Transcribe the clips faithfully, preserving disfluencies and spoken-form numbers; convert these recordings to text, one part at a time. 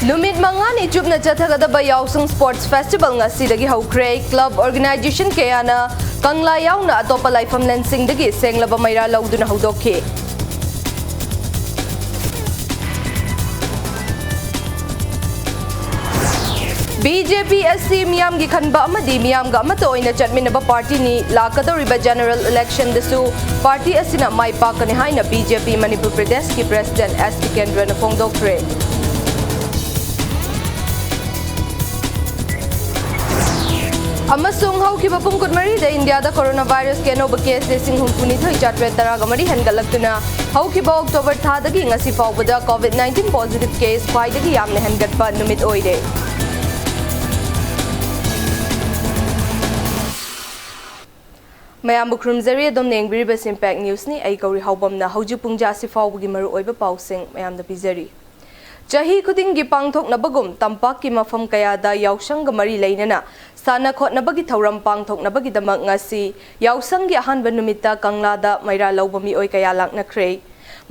ꯅꯨꯃꯤꯠ ꯃꯉꯥꯅꯤ ꯆꯨꯞꯅ ꯆꯠꯊꯒꯗꯕ ꯌꯥꯎꯁꯪ Sports Festival ꯉꯁꯤꯗꯒꯤ ꯍꯧꯈ꯭ꯔꯦ꯫ Club organization ꯀꯌꯥꯅ ꯀꯪꯂꯥ ꯌꯥꯎꯅ ꯑꯇꯣꯞꯄ ꯂꯥꯏꯐꯝꯂꯦꯟꯁꯤꯡꯗꯒꯤ ꯁꯦꯡꯂꯕ ꯃꯩꯔꯥ ꯂꯧꯗꯨꯅ ꯍꯧꯗꯣꯛꯈꯤ꯫ ꯕꯤ ꯖꯦ ꯄꯤ ꯑꯁꯤ ꯃꯤꯌꯥꯝꯒꯤ ꯈꯟꯕ ꯑꯃꯗꯤ ꯃꯤꯌꯥꯝꯒ ꯑꯃꯠꯇ ꯑꯣꯏꯅ ꯆꯠꯃꯤꯟꯅꯕ party ꯅꯤ꯫ ꯂꯥꯛꯀꯗꯧꯔꯤꯕ general election ꯗꯁꯨ party ꯑꯁꯤꯅ ꯃꯥꯏ ꯄꯥꯛꯀꯅꯤ ꯍꯥꯏꯅ ꯕꯤ ꯖꯦ ꯄꯤ ꯃꯅꯤꯄꯨꯔ ꯄ꯭ꯔꯗꯦꯁꯀꯤ president ꯑꯦꯁ ꯇꯤꯀꯦꯟꯗ꯭ꯔꯅ ꯐꯣꯡꯗꯣꯛꯈ꯭ꯔꯦ꯫ ꯑꯃꯁꯨꯡ ꯍꯧꯈꯤꯕ ꯄꯨꯡ ꯀꯨꯟꯃꯔꯤꯗ ꯏꯟꯗꯤꯌꯥꯗ coronavirus ꯀꯤ ꯑꯅꯧꯕ case ꯂꯤꯁꯤꯡ ꯍꯨꯝꯐꯨꯅꯤꯊꯣꯏ ꯆꯥꯇ꯭ꯔꯦꯠ ꯇꯔꯥꯒ ꯃꯔꯤ ꯍꯦꯟꯒꯠꯂꯛꯇꯨꯅ, ꯍꯧꯈꯤꯕ October ꯊꯥꯗꯒꯤ ꯉꯁꯤ ꯐꯥꯎꯕꯗ COVID nineteen positive case ꯈ꯭ꯋꯥꯏꯗꯒꯤ ꯌꯥꯝꯅ ꯍꯦꯟꯒꯠꯄ ꯅꯨꯃꯤꯠ ꯑꯣꯏꯔꯦ꯫ ꯃꯌꯥꯝꯕꯨ ꯈꯨꯔꯨꯝꯖꯔꯤ꯫ ꯑꯗꯣꯝꯅ ꯌꯦꯡꯕꯤꯔꯤꯕꯁꯤ Impact News ꯅꯤ꯫ ꯑꯩ ꯒꯧꯔꯤ ꯍꯥꯎꯕꯝꯅ ꯍꯧꯖꯤꯛ ꯄꯨꯡꯖꯥ ꯑꯁꯤ ꯐꯥꯎꯕꯒꯤ ꯃꯔꯨꯑꯣꯏꯕ ꯄꯥꯎꯁꯤꯡ ꯃꯌꯥꯝꯗ ꯄꯤꯖꯔꯤ꯫ ꯆꯍꯤ ꯈꯨꯗꯤꯡꯒꯤ ꯄꯥꯡꯊꯣꯛꯅꯕꯒꯨꯝ, ꯇꯝꯄꯥꯛꯀꯤ ꯃꯐꯝ ꯀꯌꯥꯗ ꯌꯥꯎꯁꯪꯒ ꯃꯔꯤ ꯂꯩꯅꯅ ꯁꯥꯟꯅ ꯈꯣꯠꯅꯕꯒꯤ ꯊꯧꯔꯝ ꯄꯥꯡꯊꯣꯛꯅꯕꯒꯤꯗꯃꯛ ꯉꯁꯤ ꯌꯥꯎꯁꯪꯒꯤ ꯑꯍꯥꯟꯕ ꯅꯨꯃꯤꯠꯇ ꯀꯪꯂꯥꯗ ꯃꯩꯔꯥ ꯂꯧꯕ ꯃꯤꯑꯣꯏ ꯀꯌꯥ ꯂꯥꯛꯅꯈ꯭ꯔꯦ꯫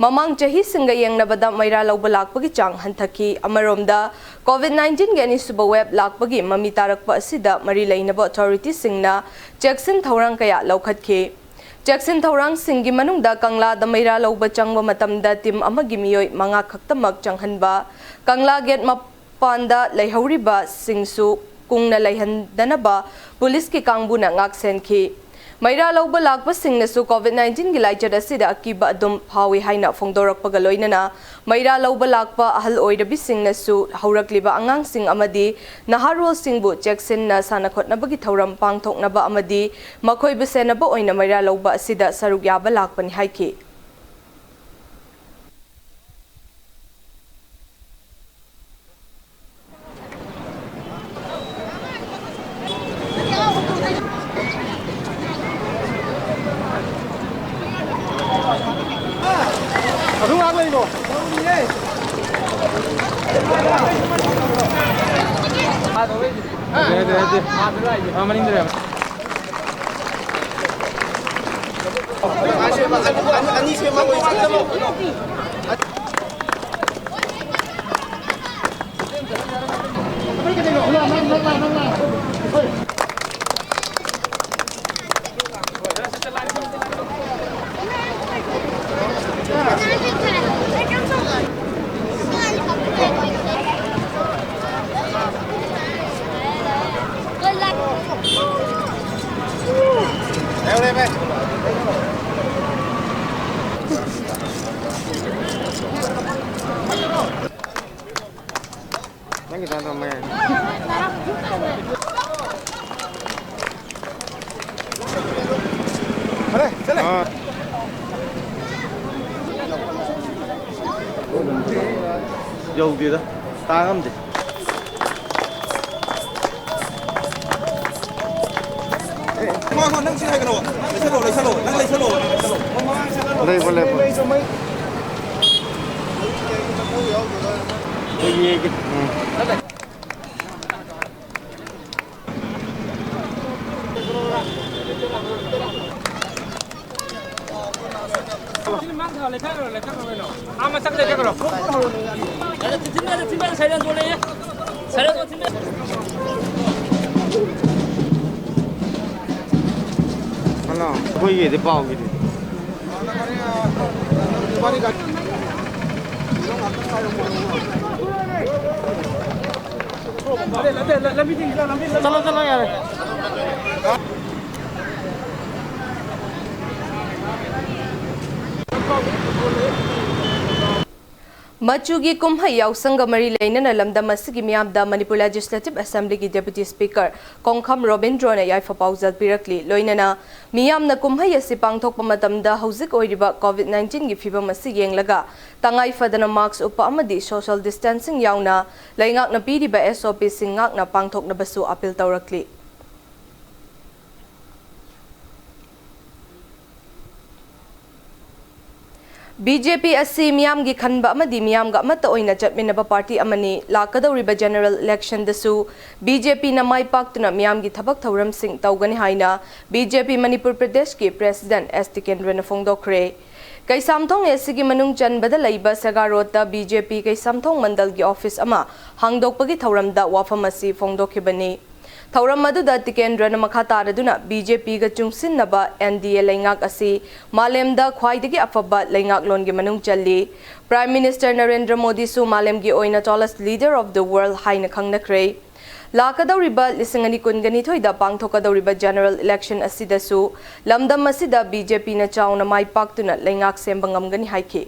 ꯃꯃꯥꯡ ꯆꯍꯤꯁꯤꯡꯒ ꯌꯦꯡꯅꯕꯗ ꯃꯩꯔꯥ ꯂꯧꯕ ꯂꯥꯛꯄꯒꯤ ꯆꯥꯡ ꯍꯟꯊꯈꯤ꯫ ꯑꯃꯔꯣꯝꯗ, COVID nineteen ꯒꯤ ꯑꯅꯤꯁꯨꯕ wave ꯂꯥꯛꯄꯒꯤ ꯃꯃꯤ ꯇꯥꯔꯛꯄ ꯑꯁꯤꯗ ꯃꯔꯤ ꯂꯩꯅꯕ authority ꯁꯤꯡꯅ ꯆꯦꯛꯁꯤꯟ ꯊꯧꯔꯥꯡ ꯀꯌꯥ ꯂꯧꯈꯠꯈꯤ꯫ ꯆꯦꯛꯁꯤꯟ ꯊꯧꯔꯥꯡꯁꯤꯡꯒꯤ ꯃꯅꯨꯡꯗ ꯀꯪꯂꯥꯗ ꯃꯩꯔꯥ ꯂꯧꯕ ꯆꯪꯕ ꯃꯇꯝꯗ team ꯑꯃꯒꯤ ꯃꯤꯑꯣꯏ ꯃꯉꯥ ꯈꯛꯇꯃꯛ ꯆꯪꯍꯟꯕ, ꯀꯪꯂꯥ gate ꯃꯄꯥꯟꯗ ꯂꯩꯍꯧꯔꯤꯕꯁꯤꯡꯁꯨ ꯀꯨꯡꯅ ꯂꯩꯍꯟꯗꯅꯕ ꯄꯨꯂꯤꯁꯀꯤ ꯀꯥꯡꯕꯨꯅ ꯉꯥꯛ ꯁꯦꯟꯈꯤ꯫ ꯃꯩꯔꯥ ꯂꯧꯕ ꯂꯥꯛꯄꯁꯤꯡꯅꯁꯨ COVID nineteen ꯒꯤ ꯂꯥꯏꯆꯠ ꯑꯁꯤꯗ ꯑꯀꯤꯕ ꯑꯗꯨꯝ ꯐꯥꯎꯏ ꯍꯥꯏꯅ ꯐꯣꯡꯗꯣꯔꯛꯄꯒ ꯂꯣꯏꯅꯅ, ꯃꯩꯔꯥ ꯂꯧꯕ ꯂꯥꯛꯄ ꯑꯍꯜ ꯑꯣꯏꯔꯕꯤꯁꯤꯡꯅꯁꯨ ꯍꯧꯔꯛꯂꯤꯕ ꯑꯉꯥꯡꯁꯤꯡ ꯑꯃꯗꯤ ꯅꯍꯥꯔꯣꯜꯁꯤꯡꯕꯨ ꯆꯦꯛꯁꯤꯟꯅ ꯁꯥꯟꯅ ꯈꯣꯠꯅꯕꯒꯤ ꯊꯧꯔꯝ ꯄꯥꯡꯊꯣꯛꯅꯕ ꯑꯃꯗꯤ ꯃꯈꯣꯏꯕꯨ ꯁꯦꯟꯅꯕ ꯑꯣꯏꯅ ꯃꯩꯔꯥ ꯂꯧꯕ ꯑꯁꯤꯗ ꯁꯔꯨꯛ ꯌꯥꯕ ꯂꯥꯛꯄꯅꯤ ꯍꯥꯏꯈꯤ꯫ ꯐꯔꯦ, ꯆꯠꯂꯦ꯫ ꯑꯥ꯫ ꯌꯧꯗꯦꯗ, ꯇꯥ ꯉꯝꯗꯦ꯫ ꯂꯩꯕ, ꯂꯩꯕ꯫ ꯌꯦꯡꯒꯦ꯫ ꯍꯜꯂꯣ, ꯑꯩꯈꯣꯏꯒꯤꯗꯤ ꯄꯥꯎꯒꯤꯗꯤ꯫ ꯆꯠꯂꯣ, ꯆꯠꯂꯣ, ꯌꯥꯔꯦ꯫ ꯃꯆꯨꯒꯤ ꯀꯨꯝꯍꯩ ꯌꯥꯎꯁꯪꯒ ꯃꯔꯤ ꯂꯩꯅꯅ ꯂꯝꯗꯝ ꯑꯁꯤꯒꯤ ꯃꯤꯌꯥꯝꯗ ꯃꯅꯤꯄꯨꯔ ꯂꯦꯖꯤꯁꯂꯦꯇꯤꯚ ꯑꯦꯁꯦꯝꯕ꯭ꯂꯤꯒꯤ ꯗꯦꯄꯨꯇꯤ ꯁ꯭ꯄꯤꯀꯔ ꯀꯣꯡꯈꯥꯝ ꯔꯣꯕꯤꯟꯗ꯭ꯔꯣꯅ ꯌꯥꯏꯐ ꯄꯥꯎꯖꯦꯜ ꯄꯤꯔꯛꯂꯤ꯫ ꯂꯣꯏꯅꯅ ꯃꯤꯌꯥꯝꯅ ꯀꯨꯝꯍꯩ ꯑꯁꯤ ꯄꯥꯡꯊꯣꯛꯄ ꯃꯇꯝꯗ ꯍꯧꯖꯤꯛ ꯑꯣꯏꯔꯤꯕ ꯀꯣꯚꯤꯗ ꯅꯥꯏꯟꯇꯤꯟꯒꯤ ꯐꯤꯕꯝ ꯑꯁꯤ ꯌꯦꯡꯂꯒ ꯇꯉꯥꯏ ꯐꯗꯅ ꯃꯥꯁ꯭ꯛ ꯎꯞꯄ ꯑꯃꯗꯤ ꯁꯣꯁꯤꯌꯦꯜ ꯗꯤꯁꯇꯦꯟꯁꯤꯡ ꯌꯥꯎꯅ ꯂꯩꯉꯥꯛꯅ ꯄꯤꯔꯤꯕ ꯑꯦꯁ ꯑꯣ ꯄꯤꯁꯤꯡ ꯉꯥꯛꯅ ꯄꯥꯡꯊꯣꯛꯅꯕꯁꯨ ꯑꯥꯄꯤꯜ ꯇꯧꯔꯛꯂꯤ꯫ ꯕꯤ ꯖꯦ ꯄꯤ ꯑꯁꯤ ꯃꯤꯌꯥꯝꯒꯤ ꯈꯟꯕ ꯑꯃꯗꯤ ꯃꯤꯌꯥꯝꯒ ꯑꯃꯠꯇ ꯑꯣꯏꯅ ꯆꯠꯃꯤꯟꯅꯕ ꯄꯥꯔꯇꯤ ꯑꯃꯅꯤ꯫ ꯂꯥꯛꯀꯗꯧꯔꯤꯕ ꯖꯦꯅꯔꯦꯜ ꯏꯂꯦꯛꯁꯟꯗꯁꯨ ꯕꯤ ꯖꯦ ꯄꯤꯅ ꯃꯥꯏ ꯄꯥꯛꯇꯨꯅ ꯃꯤꯌꯥꯝꯒꯤ ꯊꯕꯛ ꯊꯧꯔꯝꯁꯤꯡ ꯇꯧꯒꯅꯤ ꯍꯥꯏꯅ ꯕꯤ ꯖꯦ ꯄꯤ ꯃꯅꯤꯄꯨꯔ ꯄ꯭ꯔꯗꯦꯁꯀꯤ ꯄ꯭ꯔꯦꯁꯤꯗꯦꯟꯠ ꯑꯦꯁ ꯇꯤꯀꯦꯟꯗ꯭ꯔꯅ ꯐꯣꯡꯗꯣꯛꯈ꯭ꯔꯦ꯫ ꯀꯩꯁꯥꯝꯊꯣꯡ ꯑꯦ ꯁꯤꯒꯤ ꯃꯅꯨꯡ ꯆꯟꯕꯗ ꯂꯩꯕ ꯁꯦꯒꯥ ꯔꯣꯗꯇ ꯕꯤ ꯖꯦ ꯄꯤ ꯀꯩꯁꯥꯝꯊꯣꯡ ꯃꯟꯗꯜꯒꯤ ꯑꯣꯐꯤꯁ ꯑꯃ ꯍꯥꯡꯗꯣꯛꯄꯒꯤ ꯊꯧꯔꯝꯗ ꯋꯥꯐꯝ ꯑꯁꯤ ꯐꯣꯡꯗꯣꯛꯈꯤꯕꯅꯤ꯫ ꯊꯧꯔꯝ ꯑꯗꯨꯗ ꯇꯤꯀꯦꯟꯗ꯭ꯔꯅ ꯃꯈꯥ ꯇꯥꯔꯗꯨꯅ ꯕꯤ ꯖꯦ ꯄꯤꯒ ꯆꯨꯡꯁꯤꯟꯅꯕ ꯑꯦꯟ ꯗꯤ ꯑꯦ ꯂꯩꯉꯥꯛ ꯑꯁꯤ ꯃꯥꯂꯦꯝꯗ ꯈ꯭ꯋꯥꯏꯗꯒꯤ ꯑꯐꯕ ꯂꯩꯉꯥꯛꯂꯣꯟꯒꯤ ꯃꯅꯨꯡ ꯆꯜꯂꯤ꯫ ꯄ꯭ꯔꯥꯏꯝ ꯃꯤꯅꯤꯁꯇꯔ ꯅꯔꯦꯟꯗ꯭ꯔ ꯃꯣꯗꯤꯁꯨ ꯃꯥꯂꯦꯝꯒꯤ ꯑꯣꯏꯅ tallest leader of the world ꯍꯥꯏꯅ ꯈꯪꯅꯈ꯭ꯔꯦ꯫ ꯂꯥꯛꯀꯗꯧꯔꯤꯕ ꯂꯤꯁꯤꯡ ꯑꯅꯤ ꯀꯨꯟꯒ ꯅꯤꯊꯣꯏꯗ ꯄꯥꯡꯊꯣꯛꯀꯗꯧꯔꯤꯕ ꯖꯦꯅꯔꯦꯜ ꯏꯂꯦꯛꯁꯟ ꯑꯁꯤꯗꯁꯨ ꯂꯝꯗꯝ ꯑꯁꯤꯗ ꯕꯤ ꯖꯦ ꯄꯤꯅ ꯆꯥꯎꯅ ꯃꯥꯏ ꯄꯥꯛꯇꯨꯅ ꯂꯩꯉꯥꯛ ꯁꯦꯝꯕ ꯉꯝꯒꯅꯤ ꯍꯥꯏꯈꯤ꯫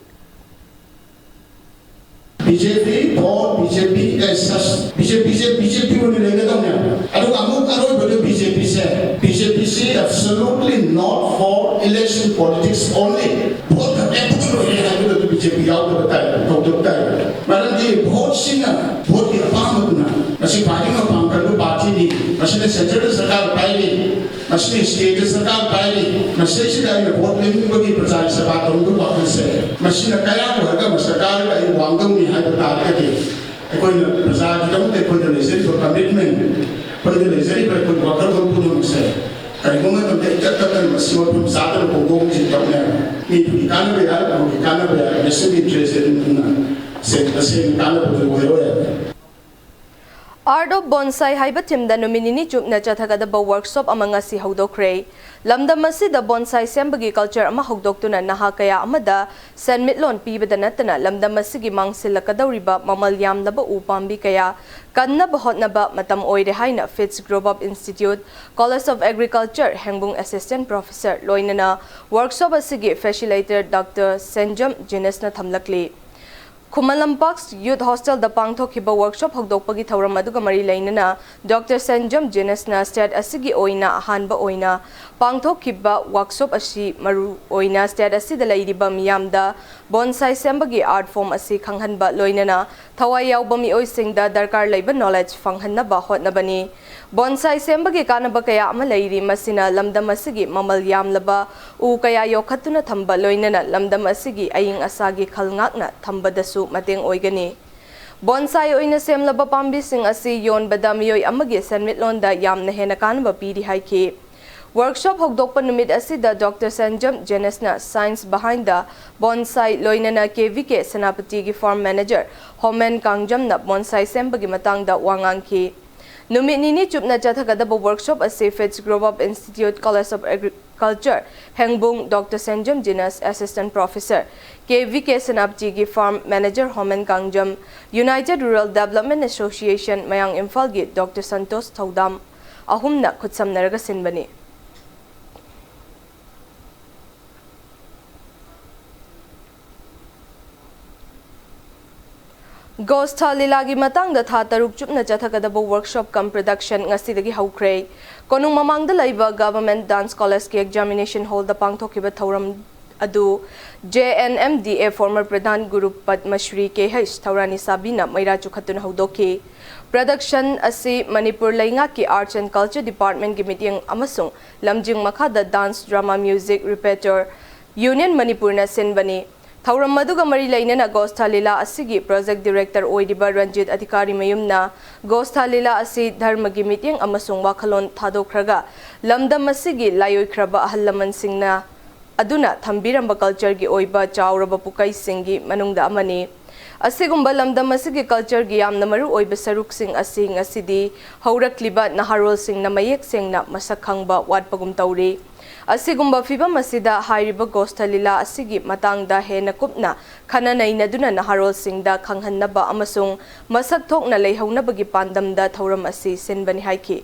BJP for BJP as such. BJP say BJP ꯑꯣꯏꯅ ꯂꯩꯒꯗꯧꯅꯦ꯫ ꯑꯗꯨꯒ ꯑꯃꯨꯛ ꯑꯔꯣꯏꯕꯗ BJP ꯁꯦ, BJP ꯁꯤ absolutely not for election politics only. Vote ꯈꯛ ꯂꯦꯞꯄꯒ ꯂꯣꯏꯔꯦ ꯍꯥꯏꯕꯗꯨ BJP ꯌꯥꯎꯗꯕ ꯇꯥꯏ, ꯇꯧꯗꯕ ꯇꯥꯏ꯫ ꯃꯔꯝꯗꯤ vote ꯁꯤꯅ, vote ꯀꯤ ꯑꯄꯥꯝꯕꯗꯨꯅ, ꯃꯁꯤ ꯈ꯭ꯋꯥꯏꯗꯒꯤ ꯃꯄꯥꯡ ꯀꯟꯕ party ꯅꯤ, ꯃꯁꯤꯅ central ꯗ ꯁꯔꯀꯥꯔ ꯄꯥꯏꯔꯤ, ꯃꯁꯤꯅ state ꯇ ꯁꯔꯀꯥꯔ ꯄꯥꯏꯔꯤ, ꯃꯁꯤꯗꯩꯁꯤꯗ ꯑꯩꯅ vote ꯂꯦꯞꯅꯤꯡꯕꯒꯤ ꯄ꯭ꯔꯖꯥꯒꯤ ꯁꯦꯕꯥ ꯇꯧꯅꯕꯒꯤ ꯋꯥꯈꯜꯁꯦ, ꯃꯁꯤꯅ ꯀꯌꯥ ꯑꯣꯏꯔꯒ ꯃꯁꯤ ꯁꯔꯀꯥꯔꯒ ꯑꯩ ꯋꯥꯡꯗꯧꯅꯤ ꯍꯥꯏꯕ ꯇꯥꯔꯒꯗꯤ, ꯑꯩꯈꯣꯏꯅ ꯄ꯭ꯔꯖꯥꯒꯤꯗꯃꯛꯇ ꯑꯩꯈꯣꯏꯗ ꯂꯩꯖꯔꯤꯕ commitment, ꯑꯩꯈꯣꯏꯗ ꯂꯩꯖꯔꯤꯕ ꯑꯩꯈꯣꯏ ꯋꯥꯈꯜꯂꯣꯟ ꯄꯨꯝꯅꯃꯛꯁꯦ ꯀꯔꯤꯒꯨꯝꯕ ꯃꯇꯝꯗ ꯏꯇꯠ ꯇꯠꯇꯅ ꯃꯁꯤ ꯃꯐꯝ ꯆꯥꯗꯅ ꯍꯣꯡꯗꯣꯛꯍꯧꯕꯁꯤ ꯇꯧꯅꯦꯕ꯫ ꯃꯤꯗꯨꯒꯤ ꯀꯥꯟꯅꯕ ꯌꯥꯏ, ꯑꯃꯒꯤ ꯀꯥꯟꯅꯕ ꯌꯥꯏ, national interest ꯇ ꯑꯗꯨꯝ ꯄꯨꯟꯅ ꯁꯦꯡ-, ꯇꯁꯦꯡꯅ ꯀꯥꯟꯅꯕꯗꯨ ꯑꯣꯏꯔꯣꯏ꯫ Art of Bonsai ꯍꯥꯏꯕ theme ꯗ ꯅꯨꯃꯤꯠ ꯅꯤꯅꯤ ꯆꯨꯞꯅ ꯆꯠꯊꯒꯗꯕ workshop ꯑꯃ ꯉꯁꯤ ꯍꯧꯗꯣꯛꯈ꯭ꯔꯦ꯫ ꯂꯝꯗꯝ ꯑꯁꯤꯗ bonsai ꯁꯦꯝꯕꯒꯤ culture ꯑꯃ ꯍꯧꯗꯣꯛꯇꯨꯅ ꯅꯍꯥ ꯀꯌꯥ ꯑꯃꯗ ꯁꯦꯟꯃꯤꯠꯂꯣꯟ ꯄꯤꯕꯗ ꯅꯠꯇꯅ ꯂꯝꯗꯝ ꯑꯁꯤꯒꯤ ꯃꯥꯡꯁꯤꯜꯂꯛꯀꯗꯧꯔꯤꯕ ꯃꯃꯜ ꯌꯥꯝꯂꯕ ꯎ ꯄꯥꯝꯕꯤ ꯀꯌꯥ ꯀꯟꯅꯕ ꯍꯣꯠꯅꯕ ꯃꯇꯝ ꯑꯣꯏꯔꯦ ꯍꯥꯏꯅ Fitz Group of Institute, College of Agriculture, ꯍꯦꯡꯕꯨꯡ assistant professor ꯂꯣꯏꯅꯅ workshop ꯑꯁꯤꯒꯤ facilitator Doctor ꯁꯦꯟꯖꯝ ꯖꯤꯅꯁꯅ ꯊꯝꯂꯛꯂꯤ꯫ ꯈꯨꯃꯟ ꯂꯝꯄꯥꯛ Youth Hostel ꯗ ꯄꯥꯡꯊꯣꯛꯈꯤꯕ workshop ꯍꯧꯗꯣꯛꯄꯒꯤ ꯊꯧꯔꯝ ꯑꯗꯨꯒ ꯃꯔꯤ ꯂꯩꯅꯅ Doctor ꯁꯦꯟꯖꯝ ꯖꯤꯅꯁꯅ state ꯑꯁꯤꯒꯤ ꯑꯣꯏꯅ ꯑꯍꯥꯟꯕ ꯑꯣꯏꯅ ꯄꯥꯡꯊꯣꯛꯈꯤꯕ workshop ꯑꯁꯤ ꯃꯔꯨ ꯑꯣꯏꯅ state ꯑꯁꯤꯗ ꯂꯩꯔꯤꯕ ꯃꯤꯌꯥꯝꯗ bonsai ꯁꯦꯝꯕꯒꯤ art form ꯑꯁꯤ ꯈꯪꯍꯟꯕ ꯂꯣꯏꯅꯅ ꯊꯋꯥꯏ ꯌꯥꯎꯕ ꯃꯤꯑꯣꯏꯁꯤꯡꯗ ꯗꯔꯀꯥꯔ ꯂꯩꯕ knowledge ꯐꯪꯍꯟꯅꯕ ꯍꯣꯠꯅꯕꯅꯤ꯫ Bonsai ꯁꯦꯝꯕꯒꯤ ꯀꯥꯟꯅꯕ ꯀꯌꯥ ꯑꯃ ꯂꯩꯔꯤ꯫ ꯃꯁꯤꯅ ꯂꯝꯗꯝ ꯑꯁꯤꯒꯤ ꯃꯃꯜ ꯌꯥꯝꯂꯕ ꯎ ꯀꯌꯥ ꯌꯣꯛꯈꯠꯇꯨꯅ ꯊꯝꯕ ꯂꯣꯏꯅꯅ ꯂꯝꯗꯝ ꯑꯁꯤꯒꯤ ꯑꯏꯪ ꯑꯁꯥꯒꯤ ꯈꯜ ꯉꯥꯛꯅ ꯊꯝꯕꯗꯁꯨ ꯃꯇꯦꯡ ꯑꯣꯏꯒꯅꯤ꯫ Bonsai ꯑꯣꯏꯅ ꯁꯦꯝꯂꯕ ꯄꯥꯝꯕꯤꯁꯤꯡ ꯑꯁꯤ ꯌꯣꯟꯕꯗ ꯃꯤꯑꯣꯏ ꯑꯃꯒꯤ ꯁꯦꯟꯃꯤꯠꯂꯣꯟꯗ ꯌꯥꯝꯅ ꯍꯦꯟꯅ ꯀꯥꯟꯅꯕ ꯄꯤꯔꯤ ꯍꯥꯏꯈꯤ꯫ Workshop ꯍꯧꯗꯣꯛꯄ ꯅꯨꯃꯤꯠ ꯑꯁꯤꯗ Doctor Senjam ꯖꯦꯅꯁꯅ Science Behind the Bonsai ꯂꯣꯏꯅꯅ KVK ꯁꯦꯅꯥꯄꯇꯤꯒꯤ farm manager ꯍꯣꯃꯦꯟ ꯀꯥꯡꯖꯝꯅ bonsai ꯁꯦꯝꯕꯒꯤ ꯃꯇꯥꯡꯗ ꯋꯥ ꯉꯥꯡꯈꯤ꯫ ꯅꯨꯃꯤꯠ ꯅꯤꯅꯤ ꯆꯨꯞꯅ ꯆꯠꯊꯒꯗꯕ workshop ꯑꯁꯤ Fitz Group of Institute, College of Agriculture, ꯍꯦꯡꯕꯨꯡ, Doctor Senjam ꯖꯤꯅꯁ, assistant professor, KVK ꯁꯦꯅꯥꯄꯇꯤꯒꯤ farm manager ꯍꯣꯃꯦꯟ Kangjam, United Rural Development Association ꯃꯌꯥꯡ ꯏꯝꯐꯥꯜꯒꯤ Doctor ꯁꯟꯇꯣꯁ ꯊꯧꯗꯥꯝ ꯑꯍꯨꯝꯅ ꯈꯨꯠꯁꯝꯅꯔꯒ ꯁꯤꯟꯕꯅꯤ꯫ ꯒꯣꯁꯊ ꯂꯤꯂꯥꯒꯤ ꯃꯇꯥꯡꯗ ꯊꯥ ꯇꯔꯨꯛ ꯆꯨꯞꯅ ꯆꯠꯊꯒꯗꯕ workshop cum production ꯉꯁꯤꯗꯒꯤ ꯍꯧꯈ꯭ꯔꯦ꯫ ꯀꯣꯅꯨꯡ ꯃꯃꯥꯡꯗ ꯂꯩꯕ Government Dance College ꯀꯤ examination hall ꯗ ꯄꯥꯡꯊꯣꯛꯈꯤꯕ ꯊꯧꯔꯝ ꯑꯗꯨ J N M D A former Pradhan Guru Padma Shri K H ꯊꯧꯔꯥꯅꯤꯁꯥꯕꯤꯅ ꯃꯩꯔꯥ ꯆꯨꯈꯠꯇꯨꯅ ꯍꯧꯗꯣꯛꯈꯤ꯫ Production ꯑꯁꯤ ꯃꯅꯤꯄꯨꯔ ꯂꯩꯉꯥꯛꯀꯤ Arts and Culture Department ꯀꯤ ꯃꯤꯠꯌꯦꯡ ꯑꯃꯁꯨꯡ ꯂꯝꯖꯤꯡ ꯃꯈꯥꯗ Dance Drama Music Repertoire Union ꯃꯅꯤꯄꯨꯔꯅ ꯁꯤꯟꯕꯅꯤ꯫ ꯊꯧꯔꯝ ꯑꯗꯨꯒ ꯃꯔꯤ ꯂꯩꯅꯅ ꯒꯣꯁꯊ ꯂꯤꯂꯥ ꯑꯁꯤꯒꯤ project director ꯑꯣꯏꯔꯤꯕ ꯔꯟꯖꯤꯠ ꯑꯙꯤꯀꯥꯔꯤ ꯃꯌꯨꯝꯅ ꯒꯣꯁꯊ ꯂꯤꯂꯥ ꯑꯁꯤ ꯙꯔꯃꯒꯤ ꯃꯤꯠꯌꯦꯡ ꯑꯃꯁꯨꯡ ꯋꯥꯈꯜꯂꯣꯟ ꯊꯥꯗꯣꯛꯈ꯭ꯔꯒ ꯂꯝꯗꯝ ꯑꯁꯤꯒꯤ ꯂꯥꯏꯑꯣꯏꯈ꯭ꯔꯕ ꯑꯍꯜ ꯂꯃꯟꯁꯤꯡꯅ ꯑꯗꯨꯅ ꯊꯝꯕꯤꯔꯝꯕ culture ꯒꯤ ꯑꯣꯏꯕ ꯆꯥꯎꯔꯕ ꯄꯨꯀꯩꯁꯤꯡꯒꯤ ꯃꯅꯨꯡꯗ ꯑꯃꯅꯤ꯫ ꯑꯁꯤꯒꯨꯝꯕ ꯂꯝꯗꯝ ꯑꯁꯤꯒꯤ culture ꯒꯤ ꯌꯥꯝꯅ ꯃꯔꯨ ꯑꯣꯏꯕ ꯁꯔꯨꯛꯁꯤꯡ ꯑꯁꯤ ꯉꯁꯤꯗꯤ ꯍꯧꯔꯛꯂꯤꯕ ꯅꯍꯥꯔꯣꯜꯁꯤꯡꯅ ꯃꯌꯦꯛ ꯁꯦꯡꯅ ꯃꯁꯛ ꯈꯪꯕ ꯋꯥꯠꯄꯒꯨꯝ ꯇꯧꯔꯤ꯫ ꯑꯁꯤꯒꯨꯝꯕ ꯐꯤꯚꯝ ꯑꯁꯤꯗ ꯍꯥꯏꯔꯤꯕ ꯒꯣꯁꯊ ꯂꯤꯂꯥ ꯑꯁꯤꯒꯤ ꯃꯇꯥꯡꯗ ꯍꯦꯟꯅ ꯀꯨꯞꯅ ꯈꯟꯅ ꯅꯩꯅꯗꯨꯅ ꯅꯍꯥꯔꯣꯜꯁꯤꯡꯗ ꯈꯪꯍꯟꯅꯕ ꯑꯃꯁꯨꯡ ꯃꯁꯛ ꯊꯣꯛꯅ ꯂꯩꯍꯧꯅꯕꯒꯤ ꯄꯥꯟꯗꯝꯗ ꯊꯧꯔꯝ ꯑꯁꯤ ꯁꯤꯟꯕꯅꯤ ꯍꯥꯏꯈꯤ꯫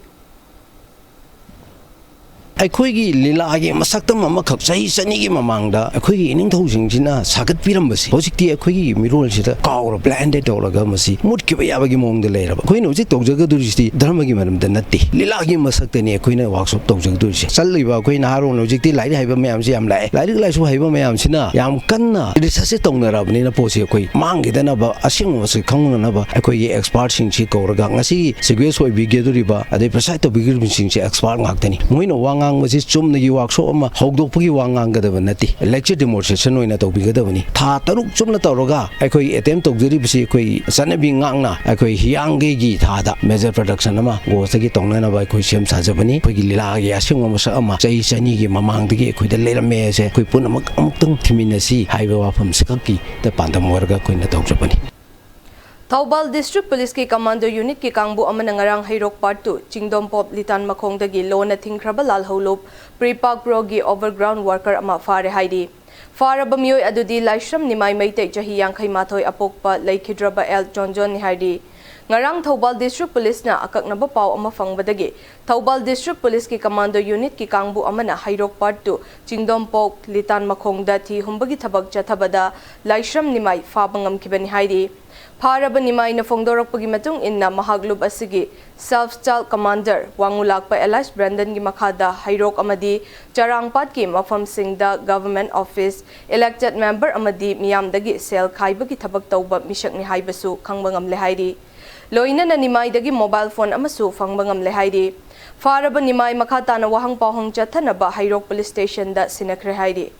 ꯑꯩꯈꯣꯏꯒꯤ ꯂꯤꯂꯥꯒꯤ ꯃꯁꯛꯇꯝ ꯑꯃꯈꯛ ꯆꯍꯤ ꯆꯅꯤꯒꯤ ꯃꯃꯥꯡꯗ ꯑꯩꯈꯣꯏꯒꯤ ꯏꯅꯤꯡꯊꯧꯁꯤꯡꯁꯤꯅ ꯁꯥꯒꯠꯄꯤꯔꯝꯕꯁꯤ ꯍꯧꯖꯤꯛꯇꯤ ꯑꯩꯈꯣꯏꯒꯤ ꯃꯤꯔꯣꯜꯁꯤꯗ ꯀꯥꯎꯔ, blinded ꯇꯧꯔꯒ ꯃꯁꯤ ꯃꯨꯠꯈꯤꯕ ꯌꯥꯕꯒꯤ ꯃꯑꯣꯡꯗ ꯂꯩꯔꯕ꯫ ꯑꯩꯈꯣꯏꯅ ꯍꯧꯖꯤꯛ ꯇꯧꯖꯒꯗꯧꯔꯤꯁꯤꯗꯤ ꯙꯔꯃꯒꯤ ꯃꯔꯝꯗ ꯅꯠꯇꯦ, ꯂꯤꯂꯥꯒꯤ ꯃꯁꯛꯇꯅꯤ ꯑꯩꯈꯣꯏꯅ workshop ꯇꯧꯖꯒꯗꯧꯔꯤꯁꯦ꯫ ꯆꯠꯂꯤꯕ ꯑꯩꯈꯣꯏ ꯅꯍꯥꯔꯣꯜ ꯍꯧꯖꯤꯛꯇꯤ ꯂꯥꯏꯔꯤꯛ ꯍꯩꯕ ꯃꯌꯥꯝꯁꯤ ꯌꯥꯝ ꯂꯥꯛꯑꯦ꯫ ꯂꯥꯏꯔꯤꯛ ꯂꯥꯏꯁꯨ ꯍꯩꯕ ꯃꯌꯥꯝꯁꯤꯅ ꯌꯥꯝ ꯀꯟꯅ research ꯁꯦ ꯇꯧꯅꯔꯕꯅꯤꯅ ꯄꯣꯠꯁꯤ ꯑꯩꯈꯣꯏ ꯃꯥꯡꯈꯤꯗꯅꯕ, ꯑꯁꯦꯡꯕ ꯃꯁꯛ ꯈꯪꯅꯅꯕ ꯑꯩꯈꯣꯏꯒꯤ expert ꯁꯤꯡꯁꯤ ꯀꯧꯔꯒ ꯉꯁꯤꯒꯤ ꯁꯤꯒ꯭ꯔꯦꯁ ꯑꯣꯏꯕꯤꯒꯗꯧꯔꯤꯕ ꯑꯗꯩ preside ꯇꯧꯕꯤꯒꯗꯧꯔꯤꯕꯁꯤꯡꯁꯦ expert ꯉꯥꯛꯇꯅꯤ꯫ ꯃꯣꯏꯅ ꯋꯥ ꯉꯥꯡꯕꯁꯤ ꯆꯨꯝꯅꯒꯤ workshop ꯑꯃ ꯍꯧꯗꯣꯛꯄꯒꯤ ꯋꯥ ꯉꯥꯡꯒꯗꯕ ꯅꯠꯇꯦ, lecture demonstration ꯑꯣꯏꯅ ꯇꯧꯕꯤꯒꯗꯕꯅꯤ꯫ ꯊꯥ ꯇꯔꯨꯛ ꯆꯨꯞꯅ ꯇꯧꯔꯒ ꯑꯩꯈꯣꯏ attempt ꯇꯧꯖꯔꯤꯕꯁꯤ ꯑꯩꯈꯣꯏ ꯆꯠꯅꯕꯤ ꯉꯥꯛꯅ ꯑꯩꯈꯣꯏ ꯍꯤꯌꯥꯡꯒꯩꯒꯤ ꯊꯥꯗ major production ꯑꯃ ꯒꯣꯁꯇꯒꯤ ꯇꯧꯅꯅꯕ ꯑꯩꯈꯣꯏ ꯁꯦꯝ ꯁꯥꯖꯕꯅꯤ꯫ ꯑꯩꯈꯣꯏꯒꯤ ꯂꯤꯂꯥꯒꯤ ꯑꯁꯦꯡꯕ ꯃꯁꯛ ꯑꯃ ꯆꯍꯤ ꯆꯅꯤꯒꯤ ꯃꯃꯥꯡꯗꯒꯤ ꯑꯩꯈꯣꯏꯗ ꯂꯩꯔꯝꯃꯦ ꯍꯥꯏꯁꯦ ꯑꯩꯈꯣꯏ ꯄꯨꯝꯅꯃꯛ ꯑꯃꯨꯛꯇꯪ ꯊꯤꯃꯤꯟꯅꯁꯤ ꯍꯥꯏꯕ ꯋꯥꯐꯝꯁꯤꯈꯛꯀꯤꯗ ꯄꯥꯟꯗꯝ ꯑꯣꯏꯔꯒ ꯑꯩꯈꯣꯏꯅ ꯇꯧꯖꯕꯅꯤ꯫ ꯊꯧꯕꯥꯜ District Police ꯀꯤ Commando Unit ꯀꯤ ꯀꯥꯡꯕꯨ ꯑꯃꯅ ꯉꯔꯥꯡ ꯍꯩꯔꯣꯛ Part two ꯆꯤꯡꯗꯣꯝꯄꯣꯞ ꯂꯤꯇꯥꯟ ꯃꯈꯣꯡꯗꯒꯤ ꯂꯣꯟꯅ ꯊꯤꯡꯈ꯭ꯔꯕ ꯂꯥꯜꯍꯧꯂꯨꯞ Prepak Pro ꯒꯤ overground worker ꯑꯃ ꯐꯥꯔꯦ ꯍꯥꯏꯔꯤ꯫ ꯐꯥꯔꯕ ꯃꯤꯑꯣꯏ ꯑꯗꯨꯗꯤ ꯂꯥꯏꯁ꯭ꯔꯝ ꯅꯤꯃꯥꯏ ꯃꯩꯇꯩ, ꯆꯍꯤ ꯌꯥꯡꯈꯩ ꯃꯥꯊꯣꯏ, ꯑꯄꯣꯛꯄ ꯂꯩꯈꯤꯗ꯭ꯔꯕ ꯑꯦꯜ ꯆꯣꯟꯖꯣꯟꯅꯤ ꯍꯥꯏꯔꯤ꯫ ꯉꯔꯥꯡ ꯊꯧꯕꯥꯜ District Policeꯅ ꯑꯀꯛꯅꯕ ꯄꯥꯎ ꯑꯃ ꯐꯪꯕꯗꯒꯤ ꯊꯧꯕꯥꯜ District Policeꯀꯤ Commando Unitꯀꯤ ꯀꯥꯡꯕꯨ ꯑꯃꯅ ꯍꯩꯔꯣꯛ Part Two, ꯆꯤꯡꯗꯣꯝꯄꯣꯛ, ꯂꯤꯇꯥꯟ ꯃꯈꯣꯡꯗ ꯊꯤ ꯍꯨꯝꯕꯒꯤ ꯊꯕꯛ ꯆꯠꯊꯕꯗ ꯂꯥꯏꯁ꯭ꯔꯝ ꯅꯤꯃꯥꯏ ꯐꯥꯕ ꯉꯝꯈꯤꯕꯅꯤ ꯍꯥꯏꯔꯤ꯫ ꯐꯥꯔꯕ ꯅꯤꯃꯥꯏꯅ ꯐꯣꯡꯗꯣꯔꯛꯄꯒꯤ ꯃꯇꯨꯡ ꯏꯟꯅ ꯃꯍꯥꯛ ꯂꯨꯞ ꯑꯁꯤꯒꯤ Self Style Commander ꯋꯥꯡꯉꯨ ꯂꯥꯛꯄ alias Brandonꯒꯤ ꯃꯈꯥꯗ ꯍꯩꯔꯣꯛ ꯑꯃꯗꯤ ꯆꯔꯥꯡꯄꯥꯠꯀꯤ ꯃꯐꯝꯁꯤꯡꯗ Government Office, Elected Member ꯑꯃꯗꯤ ꯃꯤꯌꯥꯝꯗꯒꯤ ꯁꯦꯜ ꯈꯥꯏꯕꯒꯤ ꯊꯕꯛ ꯇꯧꯕ ꯃꯤꯁꯛꯅꯤ ꯍꯥꯏꯕꯁꯨ ꯈꯪꯕ ꯉꯝꯂꯦ ꯍꯥꯏꯔꯤ꯫ ꯂꯣꯏꯅꯅ ꯅꯤꯃꯥꯏꯗꯒꯤ mobile phone ꯑꯃꯁꯨ ꯐꯪꯕ ꯉꯝꯂꯦ ꯍꯥꯏꯔꯤ꯫ ꯐꯥꯔꯕ ꯅꯤꯃꯥꯏ ꯃꯈꯥ ꯇꯥꯅ ꯋꯥꯍꯪ ꯄꯥꯎꯍꯪ ꯆꯠꯊꯅꯕ ꯍꯩꯔꯣꯛ Police Stationꯗ ꯁꯤꯟꯅꯈ꯭ꯔꯦ ꯍꯥꯏꯔꯤ꯫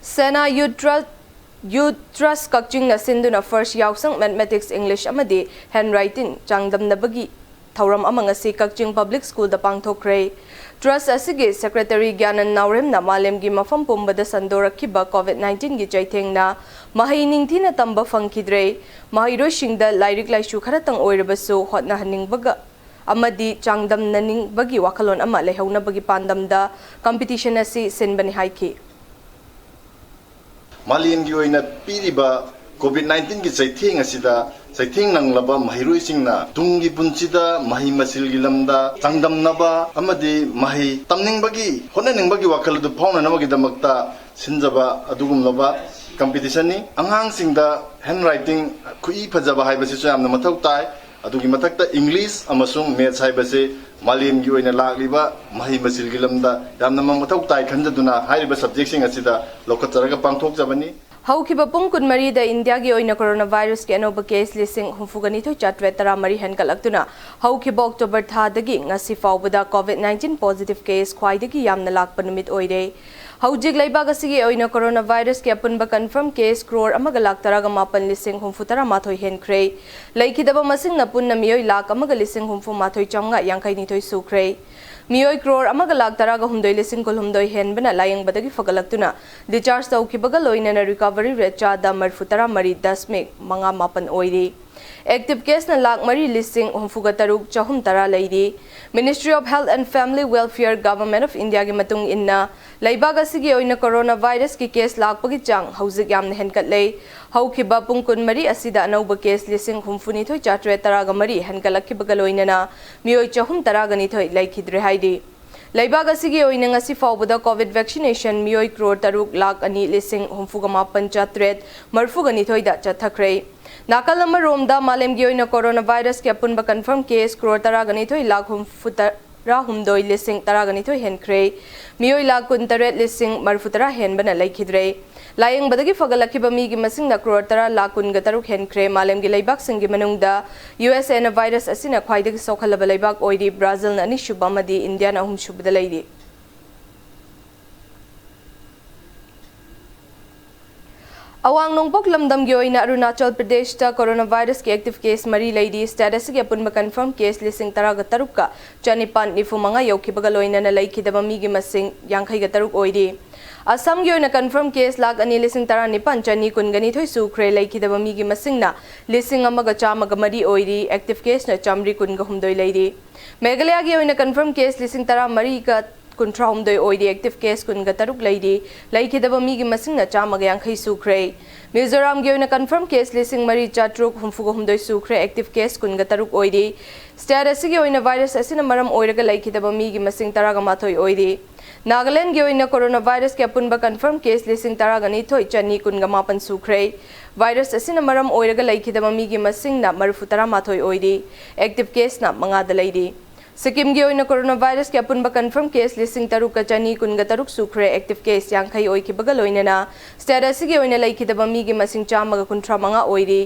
ꯁꯦꯅꯥ Youth Trust, Youth Trust ꯀꯛꯆꯤꯡꯅ ꯁꯤꯟꯗꯨꯅ First ꯌꯥꯎꯁꯪ Mathematics, English ꯑꯃꯗꯤ Handwriting ꯆꯥꯡꯗꯝꯅꯕꯒꯤ ꯊꯧꯔꯝ ꯑꯃ ꯉꯁꯤ ꯀꯛꯆꯤꯡ Public Schoolꯗ ꯄꯥꯡꯊꯣꯛꯈ꯭ꯔꯦ꯫ Trust ꯑꯁꯤꯒꯤ Secretary ꯒ꯭ꯌꯥꯅꯟ ꯅꯥꯎꯔꯦꯝꯅ ꯃꯥꯂꯦꯝꯒꯤ ꯃꯐꯝ ꯄꯨꯝꯕꯗ ꯁꯟꯗꯣꯔꯛꯈꯤꯕ COVID nineteenꯒꯤ ꯆꯩꯊꯦꯡꯅ ꯃꯍꯩ ꯅꯤꯡꯊꯤꯅ ꯇꯝꯕ ꯐꯪꯈꯤꯗ꯭ꯔꯦ꯫ ꯃꯍꯩꯔꯣꯏꯁꯤꯡꯗ ꯂꯥꯏꯔꯤꯛ ꯂꯥꯏꯁꯨ ꯈꯔꯇꯪ ꯑꯣꯏꯔꯕꯁꯨ ꯍꯣꯠꯅꯍꯟꯅꯤꯡꯕꯒ ꯑꯃꯗꯤ ꯆꯥꯡꯗꯝꯅꯅꯤꯡꯕꯒꯤ ꯋꯥꯈꯜꯂꯣꯟ ꯑꯃ ꯂꯩꯍꯧꯅꯕꯒꯤ ꯄꯥꯟꯗꯝꯗ competition ꯑꯁꯤ ꯁꯤꯟꯕꯅꯤ ꯍꯥꯏꯈꯤ꯫ ꯃꯥꯂꯦꯝꯒꯤ ꯑꯣꯏꯅ ꯄꯤꯔꯤꯕ COVID nineteenꯒꯤ ꯆꯩꯊꯦꯡ ꯑꯁꯤꯗ ꯆꯩꯊꯦꯡ ꯅꯪꯂꯕ ꯃꯍꯩꯔꯣꯏꯁꯤꯡꯅ ꯇꯨꯡꯒꯤ ꯄꯨꯟꯁꯤꯗ ꯃꯍꯩ ꯃꯁꯤꯡꯒꯤ ꯂꯝꯗ ꯆꯥꯡꯗꯝꯅꯕ ꯑꯃꯗꯤ ꯃꯍꯩ ꯇꯝꯅꯤꯡꯕꯒꯤ, ꯍꯣꯠꯅꯅꯤꯡꯕꯒꯤ ꯋꯥꯈꯜ ꯑꯗꯨ ꯐꯥꯎꯅꯅꯕꯒꯤꯗꯃꯛꯇ ꯁꯤꯟꯖꯕ ꯑꯗꯨꯒꯨꯝꯂꯕ competitionꯅꯤ꯫ ꯑꯉꯥꯡꯁꯤꯡꯗ handwriting, ꯈꯨꯠꯏ ꯐꯖꯕ ꯍꯥꯏꯕꯁꯤꯁꯨ ꯌꯥꯝꯅ ꯃꯊꯧ ꯇꯥꯏ꯫ ꯑꯗꯨꯒꯤ ꯃꯊꯛꯇ English ꯑꯃꯁꯨꯡ Maths ꯍꯥꯏꯕꯁꯤ ꯃꯥꯂꯦꯝꯒꯤ ꯑꯣꯏꯅ ꯂꯥꯛꯂꯤꯕ ꯃꯍꯩ ꯃꯁꯤꯡꯒꯤ ꯂꯝꯗ ꯌꯥꯝꯅ ꯃꯊꯧ ꯇꯥꯏ ꯈꯟꯖꯗꯨꯅ ꯍꯥꯏꯔꯤꯕ subjectꯁꯤꯡ ꯑꯁꯤꯗ ꯂꯧꯈꯠꯆꯔꯒ ꯄꯥꯡꯊꯣꯛꯆꯕꯅꯤ꯫ ꯍꯧꯈꯤꯕ ꯄꯨꯡ ꯀꯨꯟꯃꯔꯤꯗ ꯏꯟꯗꯤꯌꯥꯒꯤ ꯑꯣꯏꯅ coronavirusꯀꯤ ꯑꯅꯧꯕ case ꯂꯤꯁꯤꯡ ꯍꯨꯝꯐꯨꯒ ꯅꯤꯊꯣꯏ ꯆꯥꯇ꯭ꯔꯦꯠ ꯇꯔꯥꯃꯔꯤ ꯍꯦꯟꯒꯠꯂꯛꯇꯨꯅ ꯍꯧꯈꯤꯕ October ꯊꯥꯗꯒꯤ ꯉꯁꯤ ꯐꯥꯎꯕꯗ COVID nineteen positive case ꯈ꯭ꯋꯥꯏꯗꯒꯤ ꯌꯥꯝꯅ ꯂꯥꯛꯄ ꯅꯨꯃꯤꯠ ꯑꯣꯏꯔꯦ꯫ ꯍꯧꯖꯤꯛ ꯂꯩꯕꯥꯛ ꯑꯁꯤꯒꯤ ꯑꯣꯏꯅ coronavirusꯀꯤ ꯑꯄꯨꯟꯕ confirm case crore ꯑꯃꯒ ꯂꯥꯛ ꯇꯔꯥꯒ ꯃꯥꯄꯟ ꯂꯤꯁꯤꯡ ꯍꯨꯝꯐꯨ ꯇꯔꯥ ꯃꯥꯊꯣꯏ ꯍꯦꯟꯈ꯭ꯔꯦ꯫ ꯂꯩꯈꯤꯗꯕ ꯃꯁꯤꯡꯅ ꯄꯨꯟꯅ ꯃꯤꯑꯣꯏ ꯂꯥꯛ ꯑꯃꯒ ꯂꯤꯁꯤꯡ ꯍꯨꯝꯐꯨ ꯃꯥꯊꯣꯏ ꯆꯥꯝꯃꯉꯥ ꯌꯥꯡꯈꯩ ꯅꯤꯊꯣꯏ ꯁꯨꯈ꯭ꯔꯦ꯫ ꯃꯤꯑꯣꯏ crore ꯑꯃꯒ ꯂꯥꯛ ꯇꯔꯥꯒ ꯍꯨꯝꯗꯣꯏ ꯂꯤꯁꯤꯡ ꯀꯨꯟꯍꯨꯝꯗꯣꯏ ꯍꯦꯟꯕꯅ ꯂꯥꯌꯦꯡꯕꯗꯒꯤ ꯐꯒꯠꯂꯛꯇꯨꯅ discharge ꯇꯧꯈꯤꯕꯒ ꯂꯣꯏꯅꯅ recovery rate ꯆꯥꯗ ꯃꯔꯤꯐꯨ ꯇꯔꯥ ꯃꯔꯤ ꯗꯁꯃꯤꯛ ꯃꯉꯥ ꯃꯥꯄꯟ ꯑꯣꯏꯔꯤ꯫ Active caseꯅ ꯂꯥꯈ ꯃꯔꯤ ꯂꯤꯁꯤꯡ ꯍꯨꯝꯐꯨꯒ ꯇꯔꯨꯛ ꯆꯍꯨꯝ ꯇꯔꯥ ꯂꯩꯔꯤ꯫ Ministry of Health and Family Welfare, Government of Indiaꯒꯤ ꯃꯇꯨꯡ ꯏꯟꯅ, ꯂꯩꯕꯥꯛ ꯑꯁꯤꯒꯤ ꯑꯣꯏꯅ ꯀꯣꯔꯣꯅꯥ ꯚꯥꯏꯔꯁꯀꯤ ꯀꯦꯁ ꯂꯥꯛꯄꯒꯤ ꯆꯥꯡ ꯍꯧꯖꯤꯛ ꯌꯥꯝꯅ ꯍꯦꯟꯒꯠꯂꯦ꯫ ꯍꯧꯈꯤꯕ ꯄꯨꯡ ꯀꯨꯟꯃꯔꯤ ꯑꯁꯤꯗ ꯑꯅꯧꯕ ꯀꯦꯁ ꯂꯤꯁꯤꯡ ꯍꯨꯝꯐꯨꯅꯤꯊꯣꯏ ꯆꯥꯇ꯭ꯔꯦꯠ ꯇꯔꯥꯒ ꯃꯔꯤ ꯍꯦꯟꯒꯠꯂꯛꯈꯤꯕꯒ ꯂꯣꯏꯅꯅ ꯃꯤꯑꯣꯏ ꯆꯍꯨꯝ ꯇꯔꯥꯒ ꯅꯤꯊꯣꯏ ꯂꯩꯈꯤꯗ꯭ꯔꯦ ꯍꯥꯏꯔꯤ꯫ ꯂꯩꯕꯥꯛ ꯑꯁꯤꯒꯤ ꯑꯣꯏꯅ ꯉꯁꯤ ꯐꯥꯎꯕꯗ ꯀꯣꯚꯤꯗ ꯚꯦꯛꯁꯤꯅꯦꯁꯟ ꯃꯤꯑꯣꯏ ꯀ꯭ꯔꯣꯔ ꯇꯔꯨꯛ ꯂꯥꯈ ꯑꯅꯤ ꯂꯤꯁꯤꯡ ꯍꯨꯝꯐꯨꯒ ꯃꯥꯄꯟ ꯆꯥꯇ꯭ꯔꯦꯠ ꯃꯔꯤꯐꯨꯒ ꯅꯤꯊꯣꯏꯗ ꯆꯠꯊꯈ꯭ꯔꯦ꯫ ꯅꯥꯀꯜ ꯑꯃꯔꯣꯝꯗ, ꯃꯥꯂꯦꯝꯒꯤ ꯑꯣꯏꯅ ꯀꯣꯔꯣꯅꯥ ꯚꯥꯏꯔꯁꯀꯤ ꯑꯄꯨꯟꯕ ꯀꯟꯐꯥꯔꯝ ꯀꯦꯁ ꯀ꯭ꯔꯣꯔ ꯇꯔꯥꯒ ꯅꯤꯊꯣꯏ ꯂꯥꯈ ꯍꯨꯝꯐꯨ ꯇꯔꯥꯍꯨꯝꯗꯣꯏ ꯂꯤꯁꯤꯡ ꯇꯔꯥꯒ ꯅꯤꯊꯣꯏ ꯍꯦꯟꯈ꯭ꯔꯦ꯫ ꯃꯤꯑꯣꯏ ꯂꯥꯈ ꯀꯨꯟꯇꯔꯦꯠ ꯂꯤꯁꯤꯡ ꯃꯔꯤꯐꯨꯇꯔꯥ ꯍꯦꯟꯕꯅ ꯂꯩꯈꯤꯗ꯭ꯔꯦ꯫ ꯂꯥꯌꯦꯡꯕꯗꯒꯤ ꯐꯒꯠꯂꯛꯈꯤꯕ ꯃꯤꯒꯤ ꯃꯁꯤꯡꯅ ꯀ꯭ꯔꯣꯔ ꯇꯔꯥ ꯂꯥꯈ ꯀꯨꯟꯒ ꯇꯔꯨꯛ ꯍꯦꯟꯈ꯭ꯔꯦ꯫ ꯃꯥꯂꯦꯝꯒꯤ ꯂꯩꯕꯥꯛꯁꯤꯡꯒꯤ ꯃꯅꯨꯡꯗ ꯌꯨ ꯑꯦꯁ ꯑꯦꯅ ꯚꯥꯏꯔꯁ ꯑꯁꯤꯅ ꯈ꯭ꯋꯥꯏꯗꯒꯤ ꯁꯣꯛꯍꯜꯂꯕ ꯂꯩꯕꯥꯛ ꯑꯣꯏꯔꯤ꯫ ꯕ꯭ꯔꯥꯖꯤꯜꯅ ꯑꯅꯤꯁꯨꯕ ꯑꯃꯗꯤ ꯏꯟꯗꯤꯌꯥꯅ ꯑꯍꯨꯝꯁꯨꯕꯗ ꯂꯩꯔꯤ꯫ ꯑꯋꯥꯡ ꯅꯣꯡꯄꯣꯛ ꯂꯝꯗꯝꯒꯤ ꯑꯣꯏꯅ ꯑꯔꯨꯅꯥꯆꯜ ꯄ꯭ꯔꯗꯦꯁꯇ ꯀꯣꯔꯣꯅꯥ ꯚꯥꯏꯔꯁꯀꯤ ꯑꯦꯛꯇꯤꯚ ꯀꯦꯁ ꯃꯔꯤ ꯂꯩꯔꯤ꯫ ꯁ꯭ꯇꯦꯠ ꯑꯁꯤꯒꯤ ꯑꯄꯨꯟꯕ ꯀꯟꯐꯥꯔꯝ ꯀꯦꯁ ꯂꯤꯁꯤꯡ ꯇꯔꯥꯒ ꯇꯔꯨꯛꯀ ꯆꯅꯤꯄꯥꯟ ꯅꯤꯐꯨ ꯃꯉꯥ ꯌꯧꯈꯤꯕꯒ ꯂꯣꯏꯅꯅ ꯂꯩꯈꯤꯗꯕ ꯃꯤꯒꯤ ꯃꯁꯤꯡ ꯌꯥꯡꯈꯩꯒ ꯇꯔꯨꯛ ꯑꯣꯏꯔꯤ꯫ ꯑꯁꯥꯝꯒꯤ ꯑꯣꯏꯅ ꯀꯟꯐꯥꯔꯝ ꯀꯦꯁ ꯂꯥꯈ ꯑꯅꯤ ꯂꯤꯁꯤꯡ ꯇꯔꯥꯅꯤꯄꯥꯟ ꯆꯅꯤ ꯀꯨꯟꯒ ꯅꯤꯊꯣꯏ ꯁꯨꯈ꯭ꯔꯦ꯫ ꯂꯩꯈꯤꯗꯕ ꯃꯤꯒꯤ ꯃꯁꯤꯡꯅ ꯂꯤꯁꯤꯡ ꯑꯃꯒ ꯆꯥꯝꯃꯒ ꯃꯔꯤ ꯑꯣꯏꯔꯤ꯫ ꯑꯦꯛꯇꯤꯚ ꯀꯦꯁꯅ ꯆꯥꯃꯔꯤ ꯀꯨꯟꯒ ꯍꯨꯝꯗꯣꯏ ꯂꯩꯔꯤ꯫ ꯃꯦꯘꯥꯂꯌꯥꯒꯤ ꯑꯣꯏꯅ ꯀꯟꯐꯥꯔꯝ ꯀꯦꯁ ꯂꯤꯁꯤꯡ ꯇꯔꯥꯃꯔꯤꯒ ꯀꯨꯟꯊ꯭ꯔꯥꯍꯨꯝꯗꯣꯏ ꯑꯣꯏꯔꯤ꯫ ꯑꯦꯛꯇꯤꯚ ꯀꯦꯁ ꯀꯨꯟꯒ ꯇꯔꯨꯛ ꯂꯩꯔꯤ꯫ ꯂꯩꯈꯤꯗꯕ ꯃꯤꯒꯤ ꯃꯁꯤꯡꯅ ꯆꯥꯝꯃꯒ ꯌꯥꯡꯈꯩ ꯁꯨꯈ꯭ꯔꯦ꯫ ꯃꯤꯖꯣꯔꯥꯝꯒꯤ ꯑꯣꯏꯅ ꯀꯟꯐꯥꯔꯝ ꯀꯦꯁ ꯂꯤꯁꯤꯡ ꯃꯔꯤ ꯆꯥꯇ꯭ꯔꯨꯛ ꯍꯨꯝꯐꯨꯒ ꯍꯨꯝꯗꯣꯏ ꯁꯨꯈ꯭ꯔꯦ꯫ ꯑꯦꯛꯇꯤꯚ ꯀꯦꯁ ꯀꯨꯟꯒ ꯇꯔꯨꯛ ꯑꯣꯏꯔꯤ꯫ ꯁ꯭ꯇꯦꯠ ꯑꯁꯤꯒꯤ ꯑꯣꯏꯅ ꯚꯥꯏꯔꯁ ꯑꯁꯤꯅ ꯃꯔꯝ ꯑꯣꯏꯔꯒ ꯂꯩꯈꯤꯗꯕ ꯃꯤꯒꯤ ꯃꯁꯤꯡ ꯇꯔꯥꯒ ꯃꯥꯊꯣꯏ ꯑꯣꯏꯔꯤ꯫ ꯅꯥꯒꯥꯂꯦꯟꯗꯒꯤ ꯑꯣꯏꯅ ꯀꯣꯔꯣꯅꯥ ꯚꯥꯏꯔꯁꯀꯤ ꯑꯄꯨꯟꯕ ꯀꯟꯐꯥꯔꯝ ꯀꯦꯁ ꯂꯤꯁꯤꯡ ꯇꯔꯥꯒ ꯅꯤꯊꯣꯏ ꯆꯅꯤ ꯀꯨꯟꯒ ꯃꯥꯄꯟ ꯁꯨꯈ꯭ꯔꯦ꯫ ꯚꯥꯏꯔꯁ ꯑꯁꯤꯅ ꯃꯔꯝ ꯑꯣꯏꯔꯒ ꯂꯩꯈꯤꯗꯕ ꯃꯤꯒꯤ ꯃꯁꯤꯡꯅ ꯃꯔꯤꯐꯨ ꯇꯔꯥꯃꯥꯊꯣꯏ ꯑꯣꯏꯔꯤ꯫ ꯑꯦꯛꯇꯤꯚ ꯀꯦꯁꯅ ꯃꯉꯥꯗ ꯂꯩꯔꯤ꯫ ꯁꯤꯛꯀꯤꯝꯒꯤ ꯑꯣꯏꯅ ꯀꯣꯔꯣꯅꯥ ꯚꯥꯏꯔꯁꯀꯤ ꯑꯄꯨꯟꯕ ꯀꯟꯐꯥꯔꯝ ꯀꯦꯁ ꯂꯤꯁꯤꯡ ꯇꯔꯨꯛꯀ ꯆꯅꯤ ꯀꯨꯟꯒ ꯇꯔꯨꯛ ꯁꯨꯈ꯭ꯔꯦ꯫ ꯑꯦꯛꯇꯤꯚ ꯀꯦꯁ ꯌꯥꯡꯈꯩ ꯑꯣꯏꯈꯤꯕꯒ ꯂꯣꯏꯅꯅ ꯁ꯭ꯇꯦꯠ ꯑꯁꯤꯒꯤ ꯑꯣꯏꯅ ꯂꯩꯈꯤꯗꯕ ꯃꯤꯒꯤ ꯃꯁꯤꯡ ꯆꯥꯝꯃꯒ ꯀꯨꯟꯊ꯭ꯔꯥ ꯃꯉꯥ ꯑꯣꯏꯔꯤ꯫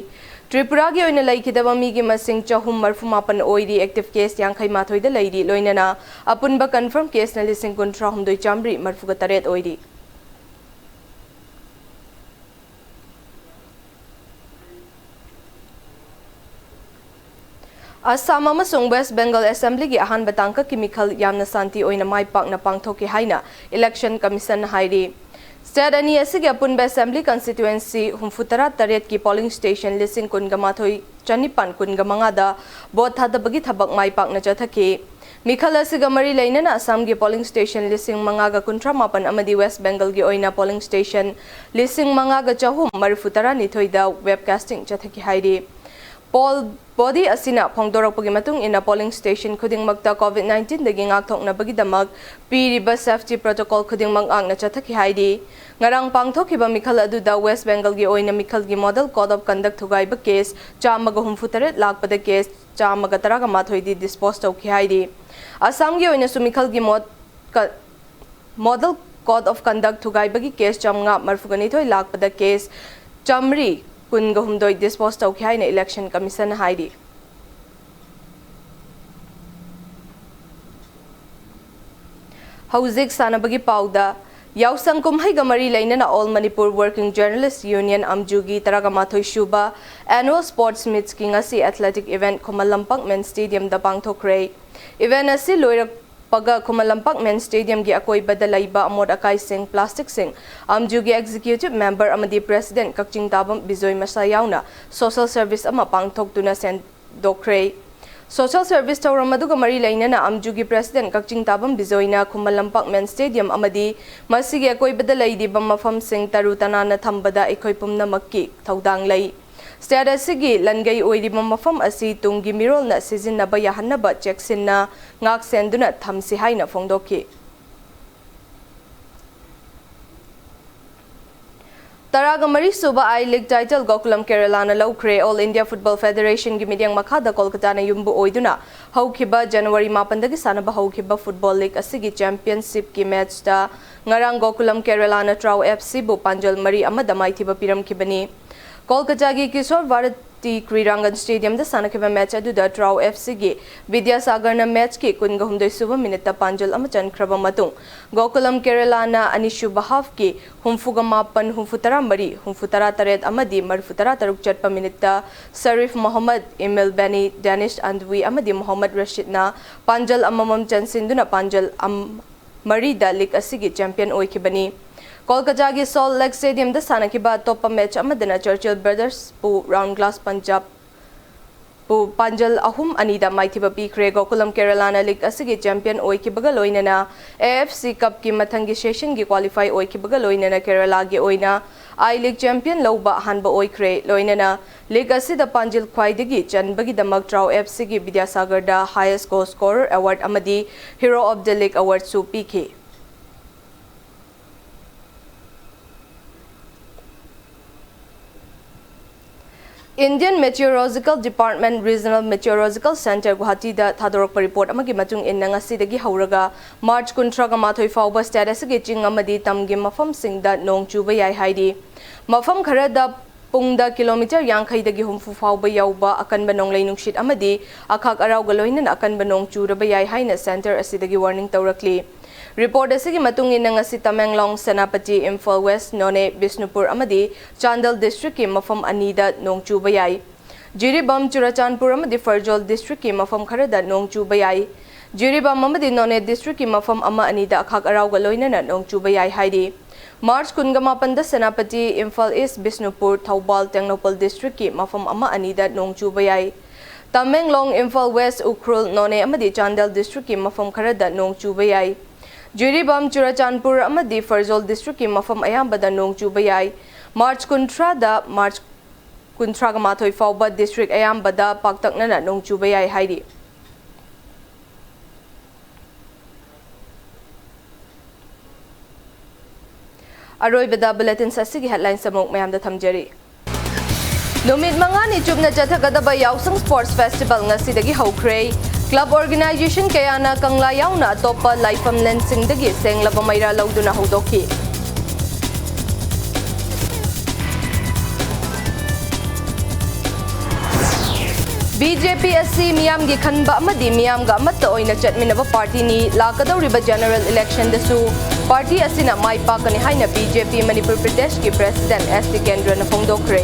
ꯇ꯭ꯔꯤꯄꯨꯔꯥꯒꯤ ꯑꯣꯏꯅ ꯂꯩꯈꯤꯗꯕ ꯃꯤꯒꯤ ꯃꯁꯤꯡ ꯆꯍꯨꯝ ꯃꯔꯤꯐꯨ ꯃꯥꯄꯟ ꯑꯣꯏꯔꯤ꯫ ꯑꯦꯛꯇꯤꯚ ꯀꯦꯁ ꯌꯥꯡꯈꯩ ꯃꯥꯊꯣꯏꯗ ꯂꯩꯔꯤ꯫ ꯂꯣꯏꯅꯅ ꯑꯄꯨꯟꯕ ꯀꯟꯐꯥꯔꯝ ꯀꯦꯁꯅ ꯂꯤꯁꯤꯡ ꯀꯨꯟꯊ꯭ꯔꯥꯍꯨꯝꯗꯣꯏ ꯆꯥꯃꯔꯤ ꯃꯔꯤꯐꯨꯒ ꯇꯔꯦꯠ ꯑꯣꯏꯔꯤ꯫ ꯑꯁꯥꯝ ꯑꯃꯁꯨꯡ ꯋꯦꯁ ꯕꯦꯡꯒꯜ ꯑꯦꯁꯦꯝꯕ꯭ꯂꯤꯒꯤ ꯑꯍꯥꯟꯕ ꯇꯥꯡꯀꯛꯀꯤ ꯃꯤꯈꯜ ꯌꯥꯝꯅ ꯁꯥꯟꯇꯤ ꯑꯣꯏꯅ ꯃꯥꯏ ꯄꯥꯛꯅ ꯄꯥꯡꯊꯣꯛꯈꯤ ꯍꯥꯏꯅ ꯏꯂꯦꯛꯁꯟ ꯀꯃꯤꯁꯟꯅ ꯍꯥꯏꯔꯤ꯫ State ꯑꯅꯤ ꯑꯁꯤꯒꯤ ꯑꯄꯨꯟꯕ Assembly Constituency ꯍꯨꯝꯐꯨꯇꯔꯥ ꯇꯔꯦꯠꯀꯤ polling station ꯂꯤꯁꯤꯡ ꯀꯨꯟꯒ ꯃꯥꯊꯣꯏ ꯆꯅꯤꯄꯥꯟ ꯀꯨꯟꯒ ꯃꯉꯥꯗ vote ꯊꯥꯗꯕꯒꯤ ꯊꯕꯛ ꯃꯥꯏ ꯄꯥꯛꯅ ꯆꯠꯊꯈꯤ꯫ ꯃꯤꯈꯜ ꯑꯁꯤꯒ ꯃꯔꯤ ꯂꯩꯅꯅ ꯑꯁꯥꯝꯒꯤ polling station ꯂꯤꯁꯤꯡ ꯃꯉꯥꯒ ꯀꯨꯟꯊ꯭ꯔꯥ ꯃꯥꯄꯟ ꯑꯃꯗꯤ West Bengalꯒꯤ ꯑꯣꯏꯅ polling station ꯂꯤꯁꯤꯡ ꯃꯉꯥꯒ ꯆꯍꯨꯝ ꯃꯔꯤꯐꯨ ꯇꯔꯥꯅꯤꯊꯣꯏꯗ webcasting ꯆꯠꯊꯈꯤ ꯍꯥꯏꯔꯤ꯫ Poll body ꯑꯁꯤꯅ ꯐꯣꯡꯗꯣꯔꯛꯄꯒꯤ ꯃꯇꯨꯡ ꯏꯟꯅ polling station ꯈꯨꯗꯤꯡꯃꯛꯇ COVID nineteenꯗꯒꯤ ꯉꯥꯛꯊꯣꯛꯅꯕꯒꯤꯗꯃꯛ ꯄꯤꯔꯤꯕ safety protocol ꯈꯨꯗꯤꯡꯃꯛ ꯉꯥꯛꯅ ꯆꯠꯊꯈꯤ ꯍꯥꯏꯔꯤ꯫ ꯉꯔꯥꯡ ꯄꯥꯡꯊꯣꯛꯈꯤꯕ ꯃꯤꯈꯜ ꯑꯗꯨꯗ West Bengalꯒꯤ ꯑꯣꯏꯅ ꯃꯤꯈꯜꯒꯤ Model Code of Conduct ꯊꯨꯒꯥꯏꯕ case ꯆꯥꯝꯃꯒ ꯍꯨꯝꯐꯨ ꯇꯔꯦꯠ ꯂꯥꯛꯄꯗ case ꯆꯥꯝꯃꯒ ꯇꯔꯥꯒ ꯃꯥꯊꯣꯏꯗꯤ dispose ꯇꯧꯈꯤ ꯍꯥꯏꯔꯤ꯫ ꯑꯁꯥꯝꯒꯤ ꯑꯣꯏꯅꯁꯨ ꯃꯤꯈꯜꯒꯤ ꯃꯣꯠ-, ꯀ-, Model Code of Conduct ꯊꯨꯒꯥꯏꯕꯒꯤ case ꯆꯥꯝꯃꯉꯥ ꯃꯔꯤꯐꯨꯒ ꯅꯤꯊꯣꯏ ꯂꯥꯛꯄꯗ case ꯆꯥꯝꯃꯔꯤ ꯀꯨꯟꯒ ꯍꯨꯝꯗꯣꯏ dispose ꯇꯧꯈꯤ ꯍꯥꯏꯅ Election Commission ꯍꯥꯏꯔꯤ꯫ ꯍꯧꯖꯤꯛ ꯁꯥꯟꯅꯕꯒꯤ ꯄꯥꯎꯗ, ꯌꯥꯎꯁꯪ ꯀꯨꯝꯍꯩꯒ ꯃꯔꯤ ꯂꯩꯅꯅ All Manipur Working Journalist Union ꯑꯝꯖꯨꯒꯤ ꯇꯔꯥꯒ ꯃꯥꯊꯣꯏ ꯁꯨꯕ Annual Sports Meetsꯀꯤ ꯉꯁꯤ athletic event Khuman Lampak Men's Stadiumꯗ ꯄꯥꯡꯊꯣꯛꯈ꯭ꯔꯦ꯫ Event ꯑꯁꯤ ꯂꯣꯏꯔꯛꯄꯒ ꯈꯨꯃꯟ ꯂꯝꯄꯥꯛ Men's Stadiumꯒꯤ ꯑꯀꯣꯏꯕꯗ ꯂꯩꯕ ꯑꯃꯣꯠ ꯑꯀꯥꯏꯁꯤꯡ, plasticꯁꯤꯡ ꯑꯝꯖꯨꯒꯤ Executive Member ꯑꯃꯗꯤ President ꯀꯛꯆꯤꯡ ꯇꯥꯕꯝ ꯕꯤꯖꯣꯏ ꯃꯁꯥ ꯌꯥꯎꯅ social service ꯑꯃ ꯄꯥꯡꯊꯣꯛꯇꯨꯅ ꯁꯦꯡꯗꯣꯛꯈ꯭ꯔꯦ꯫ Social service ꯊꯧꯔꯝ ꯑꯗꯨꯒ ꯃꯔꯤ ꯂꯩꯅꯅ ꯑꯝꯖꯨꯒꯤ President ꯀꯛꯆꯤꯡ ꯇꯥꯕꯝ ꯕꯤꯖꯣꯏꯅ ꯈꯨꯃꯟ ꯂꯝꯄꯥꯛ Men's Stadium ꯑꯃꯗꯤ ꯃꯁꯤꯒꯤ ꯑꯀꯣꯏꯕꯗ ꯂꯩꯔꯤꯕ ꯃꯐꯝꯁꯤꯡ ꯇꯔꯨ ꯇꯅꯥꯟꯅ ꯊꯝꯕꯗ ꯑꯩꯈꯣꯏ ꯄꯨꯝꯅꯃꯛꯀꯤ ꯊꯧꯗꯥꯡ ꯂꯩ꯫ State ꯑꯁꯤꯒꯤ ꯂꯟꯒꯩ ꯑꯣꯏꯔꯤꯕ ꯃꯐꯝ ꯑꯁꯤ ꯇꯨꯡꯒꯤ ꯃꯤꯔꯣꯜꯅ ꯁꯤꯖꯤꯟꯅꯕ ꯌꯥꯍꯟꯅꯕ ꯆꯦꯛꯁꯤꯟꯅ ꯉꯥꯛ ꯁꯦꯟꯗꯨꯅ ꯊꯝꯁꯤ ꯍꯥꯏꯅ ꯐꯣꯡꯗꯣꯛꯈꯤ꯫ ꯇꯔꯥꯒ ꯃꯔꯤ ꯁꯨꯕ I League title ꯒꯣꯀꯨꯂꯝ ꯀꯦꯔꯂꯥꯅ ꯂꯧꯈ꯭ꯔꯦ꯫ All India Football Federationꯒꯤ ꯃꯤꯠꯌꯦꯡ ꯃꯈꯥꯗ ꯀꯣꯜꯀꯇꯥꯅ ꯌꯨꯝꯕꯨ ꯑꯣꯏꯗꯨꯅ ꯍꯧꯈꯤꯕ January ꯃꯥꯄꯟꯗꯒꯤ ꯁꯥꯟꯅꯕ ꯍꯧꯈꯤꯕ football league ꯑꯁꯤꯒꯤ championshipꯀꯤ matchꯇ ꯉꯔꯥꯡ ꯒꯣꯀꯨꯂꯝ ꯀꯦꯔꯂꯥꯅ ꯇ꯭ꯔꯥꯎ FCꯕꯨ ꯄꯥꯟꯖꯜ ꯃꯔꯤ ꯑꯃꯗ ꯃꯥꯏꯊꯤꯕ ꯄꯤꯔꯝꯈꯤꯕꯅꯤ꯫ ꯀꯣꯜꯀꯇꯥꯒꯤ ꯀꯤꯁꯣꯔ ꯚꯥꯔꯠ ꯇꯤ ꯀ꯭ꯔꯤꯔꯥꯡꯒꯟ Stadiumꯗ ꯁꯥꯟꯅꯈꯤꯕ match ꯑꯗꯨꯗ ꯇ꯭ꯔꯥꯎ FCꯒꯤ ꯕꯤꯗ꯭ꯌꯥꯁꯥꯒꯔꯅ matchꯀꯤ ꯀꯨꯟꯒ ꯍꯨꯝꯗꯣꯏ ꯁꯨꯕ minuteꯇ ꯄꯥꯟꯖꯜ ꯑꯃ ꯆꯟꯈ꯭ꯔꯕ ꯃꯇꯨꯡ, ꯒꯣꯀꯨꯂꯝ ꯀꯦꯔꯂꯥꯅ ꯑꯅꯤꯁꯨꯕ halfꯀꯤ ꯍꯨꯝꯐꯨꯒ ꯃꯥꯄꯟ, ꯍꯨꯝꯐꯨꯇꯔꯥ ꯃꯔꯤ, ꯍꯨꯝꯐꯨꯇꯔꯥ ꯇꯔꯦꯠ ꯑꯃꯗꯤ ꯃꯔꯤꯐꯨꯇꯔꯥ ꯇꯔꯨꯛ ꯆꯠꯄ minuteꯇ ꯁꯔꯤꯐ ꯃꯣꯍꯝꯃꯗ, ꯏꯃꯤꯜ ꯕꯦꯅꯤ, ꯗꯦꯅꯤꯁ ꯑꯟꯗꯋꯤ ꯑꯃꯗꯤ ꯃꯣꯍꯝꯃꯗ ꯔꯁꯤꯗꯅ ꯄꯥꯟꯖꯜ ꯑꯃꯃꯝ ꯆꯟꯁꯤꯟꯗꯨꯅ ꯄꯥꯟꯖꯜ ꯑꯝ-, ꯃꯔꯤꯗ league ꯑꯁꯤꯒꯤ champion ꯑꯣꯏꯈꯤꯕꯅꯤ꯫ ꯀꯣꯜꯀꯇꯥꯒꯤ ꯁꯣꯜꯠ ꯂꯦꯛ ꯁ꯭ꯇꯦꯗꯤꯌꯝꯗ ꯁꯥꯟꯅꯈꯤꯕ ꯑꯇꯣꯞꯄ ꯃꯦꯆ ꯑꯃꯗꯅ ꯆꯔꯆꯤꯜ ꯕ꯭ꯔꯗꯔꯁꯄꯨ ꯔꯥꯎꯟ ꯒ꯭ꯂꯥꯁ ꯄꯟꯖꯥꯕ ꯄꯨ ꯄꯥꯟꯖꯜ ꯑꯍꯨꯝ ꯑꯅꯤꯗ ꯃꯥꯏꯊꯤꯕ ꯄꯤꯈ꯭ꯔꯦ꯫ ꯒꯣꯀꯨꯂꯝ ꯀꯦꯔꯂꯥꯅ ꯂꯤꯒ ꯑꯁꯤꯒꯤ ꯆꯦꯝꯄꯤꯌꯟ ꯑꯣꯏꯈꯤꯕꯒ ꯂꯣꯏꯅꯅ ꯑꯦ ꯑꯦꯐ ꯁꯤ ꯀꯞꯀꯤ ꯃꯊꯪꯒꯤ ꯁꯦꯁꯟꯒꯤ ꯀ꯭ꯋꯥꯂꯤꯐꯥꯏ ꯑꯣꯏꯈꯤꯕꯒ ꯂꯣꯏꯅꯅ ꯀꯦꯔꯂꯥꯒꯤ ꯑꯣꯏꯅ ꯑꯥꯏ ꯂꯤꯒ ꯆꯦꯝꯄꯤꯌꯟ ꯂꯧꯕ ꯑꯍꯥꯟꯕ ꯑꯣꯏꯈ꯭ꯔꯦ꯫ ꯂꯣꯏꯅꯅ ꯂꯤꯒ ꯑꯁꯤꯗ ꯄꯥꯟꯖꯤꯜ ꯈ꯭ꯋꯥꯏꯗꯒꯤ ꯆꯟꯕꯒꯤꯗꯃꯛ ꯇ꯭ꯔꯥꯎ ꯑꯦꯐ ꯁꯤꯒꯤ ꯕꯤꯗ꯭ꯌꯥꯁꯥꯒꯔꯗ ꯍꯥꯏꯌꯦꯁ ꯒꯣꯜ ꯁ꯭ꯀꯣꯔꯔ ꯑꯦꯋꯥꯔꯗ ꯑꯃꯗꯤ ꯍꯤꯔꯣ ꯑꯣꯐ ꯗ ꯂꯤꯒ ꯑꯦꯋꯥꯔꯗꯁꯨ ꯄꯤꯈꯤ꯫ Indian Meteorological Department Regional Meteorological Centre ꯒꯨꯋꯥꯍꯥꯇꯤꯗ ꯊꯥꯗꯣꯔꯛꯄ ꯔꯤꯄꯣꯔꯠ ꯑꯃꯒꯤ ꯃꯇꯨꯡ ꯏꯟꯅ, ꯉꯁꯤꯗꯒꯤ ꯍꯧꯔꯒ ꯃꯥꯔꯆ ꯀꯨꯟꯊ꯭ꯔꯥꯒ ꯃꯥꯊꯣꯏ ꯐꯥꯎꯕ ꯁ꯭ꯇꯦꯠ ꯑꯁꯤꯒꯤ ꯆꯤꯡ ꯑꯃꯗꯤ ꯇꯝꯒꯤ ꯃꯐꯝꯁꯤꯡꯗ ꯅꯣꯡ ꯆꯨꯕ ꯌꯥꯏ ꯍꯥꯏꯔꯤ꯫ ꯃꯐꯝ ꯈꯔꯗ ꯄꯨꯡꯗ ꯀꯤꯂꯣꯃꯤꯇꯔ ꯌꯥꯡꯈꯩꯗꯒꯤ ꯍꯨꯝꯐꯨ ꯐꯥꯎꯕ ꯌꯧꯕ ꯑꯀꯟꯕ ꯅꯣꯡꯂꯩ ꯅꯨꯡꯁꯤꯠ ꯑꯃꯗꯤ ꯑꯈꯥꯛ ꯑꯔꯥꯎꯒ ꯂꯣꯏꯅꯅ ꯑꯀꯟꯕ ꯅꯣꯡ ꯆꯨꯔꯕ ꯌꯥꯏ ꯍꯥꯏꯅ ꯁꯦꯟꯇꯔ ꯑꯁꯤꯗꯒꯤ ꯋꯥꯔꯅꯤꯡ ꯇꯧꯔꯛꯂꯤ꯫ ꯔꯤꯄꯣꯔꯠ ꯑꯁꯤꯒꯤ ꯃꯇꯨꯡ ꯏꯟꯅ, ꯉꯁꯤ ꯇꯃꯦꯡꯂꯣꯡ, ꯁꯦꯅꯥꯄꯇꯤ, ꯏꯝꯐꯥꯜ ꯋꯦꯁ, ꯅꯣꯅꯦ, ꯕꯤꯁꯅꯨꯄꯨꯔ ꯑꯃꯗꯤ ꯆꯥꯟꯗꯦꯜ ꯗꯤꯁꯇ꯭ꯔꯤꯛꯀꯤ ꯃꯐꯝ ꯑꯅꯤꯗ ꯅꯣꯡ ꯆꯨꯕ ꯌꯥꯏ꯫ ꯖꯤꯔꯤꯕꯥꯝ, ꯆꯨꯔꯆꯥꯟꯄꯨꯔ ꯑꯃꯗꯤ ꯐꯔꯖꯣꯜ ꯗꯤꯁꯇ꯭ꯔꯤꯛꯀꯤ ꯃꯐꯝ ꯈꯔꯗ ꯅꯣꯡ ꯆꯨꯕ ꯌꯥꯏ꯫ ꯖꯤꯔꯤꯕꯥꯝ ꯑꯃꯗꯤ ꯅꯣꯅꯦ ꯗꯤꯁꯇ꯭ꯔꯤꯛꯀꯤ ꯃꯐꯝ ꯑꯃ ꯑꯅꯤꯗ ꯑꯈꯥꯛ ꯑꯔꯥꯎꯒ ꯂꯣꯏꯅꯅ ꯅꯣꯡ ꯆꯨꯕ ꯌꯥꯏ ꯍꯥꯏꯔꯤ꯫ ꯃꯥꯔꯆ ꯀꯨꯟꯒ ꯃꯥꯄꯟꯗ ꯁꯦꯅꯥꯄꯇꯤ, ꯏꯝꯐꯥꯜ ꯏꯁ, ꯕꯤꯁꯅꯨꯄꯨꯔ, ꯊꯧꯕꯥꯜ, ꯇꯦꯡꯅꯧꯄꯜ ꯗꯤꯁꯇ꯭ꯔꯤꯛꯀꯤ ꯃꯐꯝ ꯑꯃ ꯑꯅꯤꯗ ꯅꯣꯡ ꯆꯨꯕ ꯌꯥꯏ꯫ ꯇꯃꯦꯡꯂꯣꯡ, ꯏꯝꯐꯥꯜ ꯋꯦꯁ, ꯎꯈ꯭ꯔꯨꯜ, ꯅꯣꯅꯦ ꯑꯃꯗꯤ ꯆꯥꯟꯗꯦꯜ ꯗꯤꯁꯇ꯭ꯔꯤꯛꯀꯤ ꯃꯐꯝ ꯈꯔꯗ ꯅꯣꯡ ꯆꯨꯕ ꯌꯥꯏ꯫ ꯖꯤꯔꯤꯕꯥꯝ, ꯆꯨꯔꯆꯥꯟꯄꯨꯔ ꯑꯃꯗꯤ ꯐꯔꯖꯣꯜ ꯗꯤꯁꯇ꯭ꯔꯤꯛꯀꯤ ꯃꯐꯝ ꯑꯌꯥꯝꯕꯗ ꯅꯣꯡ ꯆꯨꯕ ꯌꯥꯏ꯫ ꯃꯥꯔꯆ ꯀꯨꯟꯊ꯭ꯔꯥꯗ ꯃꯥꯔꯆ ꯀꯨꯟꯊ꯭ꯔꯥꯒ ꯃꯥꯊꯣꯏ ꯐꯥꯎꯕ ꯗꯤꯁꯇ꯭ꯔꯤꯛ ꯑꯌꯥꯝꯕꯗ ꯄꯥꯛꯇꯛꯅꯅ ꯅꯣꯡ ꯆꯨꯕ ꯌꯥꯏ ꯍꯥꯏꯔꯤ꯫ ꯑꯔꯣꯏꯕꯗ ꯕꯨꯂꯦꯇꯤꯟꯁ ꯑꯁꯤꯒꯤ ꯍꯦꯗꯂꯥꯏꯟꯁ ꯑꯃꯨꯛ ꯃꯌꯥꯝꯗ ꯊꯝꯖꯔꯤ꯫ ꯅꯨꯃꯤꯠ ꯃꯉꯥꯅꯤ ꯆꯨꯞꯅ ꯆꯠꯊꯒꯗꯕ ꯌꯥꯎꯁꯪ ꯁ꯭ꯄꯣꯔꯠꯁ ꯐꯦꯁꯇꯤꯚꯦꯜ ꯉꯁꯤꯗꯒꯤ ꯍꯧꯈ꯭ꯔꯦ꯫ ꯀ꯭ꯂꯕ ꯑꯣꯔꯒꯅꯥꯏꯖꯦꯁꯟ ꯀꯌꯥꯅ ꯀꯪꯂꯥ ꯌꯥꯎꯅ ꯑꯇꯣꯞꯄ ꯂꯥꯏꯐꯝ ꯂꯦꯟꯁꯤꯡꯗꯒꯤ ꯁꯦꯡꯂꯕ ꯃꯩꯔꯥ ꯂꯧꯗꯨꯅ ꯍꯧꯗꯣꯛꯈꯤ꯫ ꯕꯤ ꯖꯦ ꯄꯤ ꯑꯁꯤ ꯃꯤꯌꯥꯝꯒꯤ ꯈꯟꯕ ꯑꯃꯗꯤ ꯃꯤꯌꯥꯝꯒ ꯑꯃꯠꯇ ꯑꯣꯏꯅ ꯆꯠꯃꯤꯟꯅꯕ ꯄꯥꯔꯇꯤꯅꯤ꯫ ꯂꯥꯛꯀꯗꯧꯔꯤꯕ ꯖꯦꯅꯔꯦꯜ ꯏꯂꯦꯛꯁꯟꯗꯁꯨ ꯄꯥꯔꯇꯤ ꯑꯁꯤꯅ ꯃꯥꯏ ꯄꯥꯛꯀꯅꯤ ꯍꯥꯏꯅ ꯕꯤ ꯖꯦ ꯄꯤ ꯃꯅꯤꯄꯨꯔ ꯄ꯭ꯔꯗꯦꯁꯀꯤ ꯄ꯭ꯔꯦꯁꯤꯗꯦꯟꯠ ꯑꯦꯁ ꯇꯤꯀꯦꯟꯗ꯭ꯔꯅ ꯐꯣꯡꯗꯣꯛꯈ꯭ꯔꯦ꯫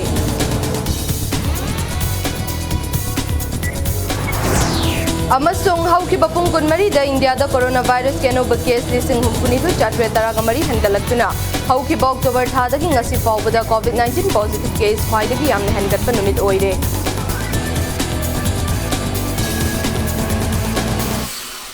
ꯑꯃꯁꯨꯡ ꯍꯧꯈꯤꯕ ꯄꯨꯡ ꯀꯨꯟꯃꯔꯤꯗ ꯏꯟꯗꯤꯌꯥꯗ ꯀꯣꯔꯣꯅꯥ ꯚꯥꯏꯔꯁꯀꯤ ꯑꯅꯧꯕ ꯀꯦꯁ ꯂꯤꯁꯤꯡ ꯍꯨꯝꯐꯨꯅꯤꯊꯣꯏ ꯆꯥꯇ꯭ꯔꯦꯠ ꯇꯔꯥꯒ ꯃꯔꯤ ꯍꯦꯟꯒꯠꯂꯛꯇꯨꯅ ꯍꯧꯈꯤꯕ ꯑꯣꯛꯇꯣꯕꯔ ꯊꯥꯗꯒꯤ ꯉꯁꯤ ꯐꯥꯎꯕꯗ ꯀꯣꯚꯤꯗ ꯅꯥꯏꯟꯇꯤꯟ ꯄꯣꯖꯤꯇꯤꯚ ꯀꯦꯁ ꯈ꯭ꯋꯥꯏꯗꯒꯤ ꯌꯥꯝꯅ ꯍꯦꯟꯒꯠꯄ ꯅꯨꯃꯤꯠ ꯑꯣꯏꯔꯦ꯫